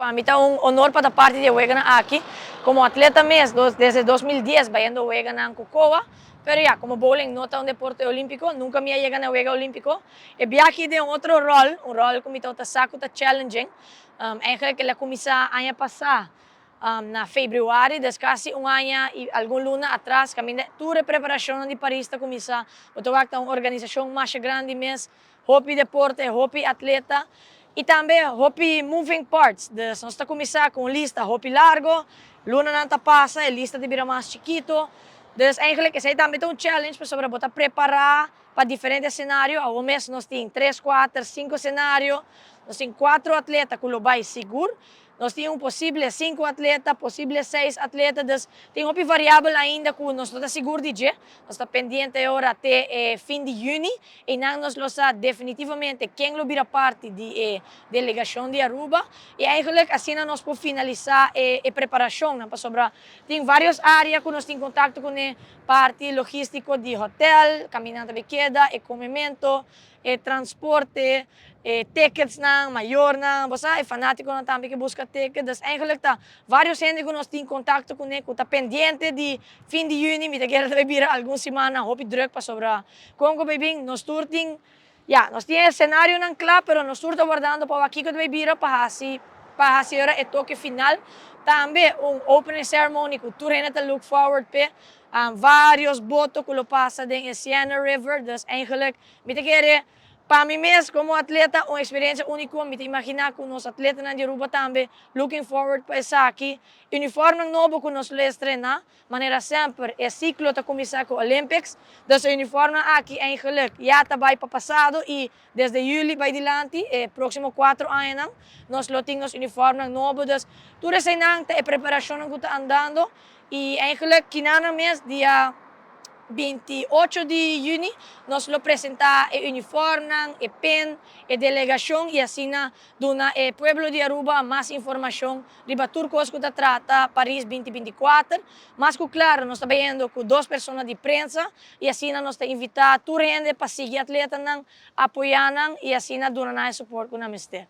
Pa mi ta un honor pa ta parti di e weganan aki. Como atleta mes, desde 2010 bayendo weganan cu COA, pero ya, como bowling no ta un deporte olimpico, nunca mi a yega na wega olimpico. E biaha den otro rol, un rol cu mi ta sa cu ta challenging. Eigenlijk el a cuminsa aña pasa na februari, dus casi un aña y algun luna atras, caminda tur preparacion di Paris ta cuminsa. Ta un organisacion mas grandi mes, hopi deporte, hopi atleta, y tambe hopi moving parts. Dus nos ta cuminsa cu un lista hopi largo, lunanan ta pasa, e lista ta bira mas chikito. Dus eigenlijk esey tambe un challenge pasobra bo ta prepara pa diferente scenario. Awor mes nos tin 3, 4, 5 scenario. Nos tin 4 atleta cu lo bay sigur. Nos tin un posibel 5 atleta, posibel 6 atleta. Dus tin hopi variabel ainda cu nos no ta sigur di dje. Nos ta pendiente awor te fin di juni y nan nos lo sa definitivamente ken lo bira parti di delegacion di Aruba. Y eigenlijk asina nos por finalisa e preparacion, no? Pasobra tin varios area cu nos tin contacto cu e parti logistico di hotel, caminda di keda, e comemento, e transporte, e tickets nan, mayornan, bo e fanaticonan tambe cu busca ticket. Dus eigenlijk ta varios hende cu nos tin contacto cu ne, cu ta pendiente di fin di juni, mi ta kere tambe bira algun siman hopi druk pasobra con cu bin, nos tur tin, ja, nos tin scenarionan cla, pero nos tur ta wardando pa kico ta bira pa hasi ora e toque final. Tambe un opening ceremony cu tur hende ta look forward p'e. Varios boto cu lo pasa den Siena River, dus eigenlijk mi ta kere, pa mi mes como atleta, un experiencia unico. Mi ta imagina cu nos atletanan di Aruba tambe looking forward pa esaki. Uniforme nobo cu nos lo estrena, manera semper, e ciclo ta cuminsa cu Olympics, dus e uniforme aki eigenlijk ya ta bay pa pasado y desde juli bay dilanti, e proximo 4 aña, nos lo tin uniforme nobo. Dus tur esey ta e preparacion cu ta andando y eigenlijk kinan mes, dia 28 di juni, nos lo presenta e uniforme, e pin, e delegacion y asina duna e pueblo di Aruba mas informacion riba tur cos cu ta trata Paris 2024. Mas cu claro, nos ta bayendo cu dos persona di prensa y asina nos ta invita tur hende pa sigui atletanan, apoya nan y asina duna nan support cu nan mester.